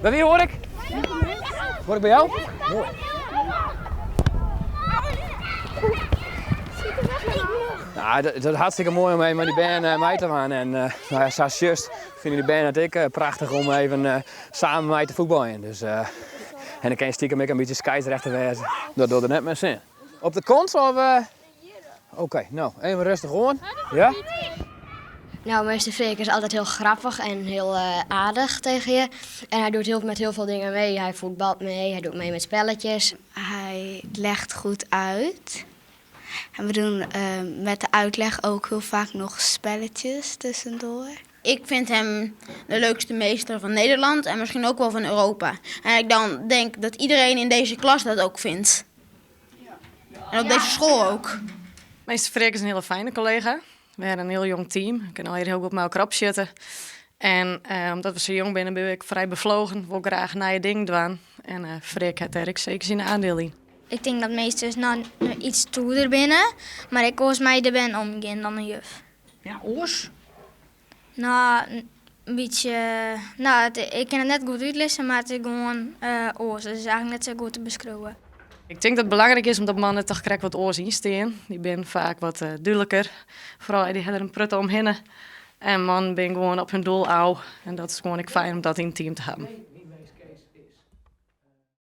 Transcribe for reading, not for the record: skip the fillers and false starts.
By wie hoar ik? Hoor ik by jou? Moai. Nou, dat is hartstikke moai om even mei dy bern eh, mei te dwaan. En eh, nou ja, sa sjochst fine dy bern it ek eh, prachtich om even samen mei te fuotbaljen. Dus, en dan kin je stiekem ek in bytsje skeidsrechter wêze. Dat docht der net mear sin. Op de kont of? Oké, nou, even rêstich oan. Ja? Nou, meester Freerk is altijd heel grappig en heel aardig tegen je. En hij doet heel, met heel veel dingen mee. Hij voetbalt mee, hij doet mee met spelletjes. Hij legt goed uit. En we doen met de uitleg ook heel vaak nog spelletjes tussendoor. Ik vind hem de leukste meester van Nederland en misschien ook wel van Europa. En ik dan denk dat iedereen in deze klas dat ook vindt. En op deze school ook. Meester Freerk is in hiele fijne kollega. We hawwe in hiel jong team. We kinne allegear hiel goed mei elkoar opsjitte. En eh, omdat we sa jong binne, bin ik frij bevlogen. Wol graach nije dingen dwaan. En uh, Freerk hat dêr ek seker syn oandiel yn. Ik tink dat meesters no iets stoerder binne, mar ek oars mei de bern omgean dan in juf. Ja, oars? No, in bytsje. No, ik kin it net goed útlizze, mar it is gewoan oars. It is eigentlik net sa goed te beskriuwen. Ik tink dat it belangryk is omdat mannen toch krekt wat oars yn stean. Dy binne faak wat dúdliker. Froulju dy hawwe der in protte omhinne. En mannen binne gewoan op hun doel ôf. En dat is gewoan ek fijn om dat yn it team te hawwen.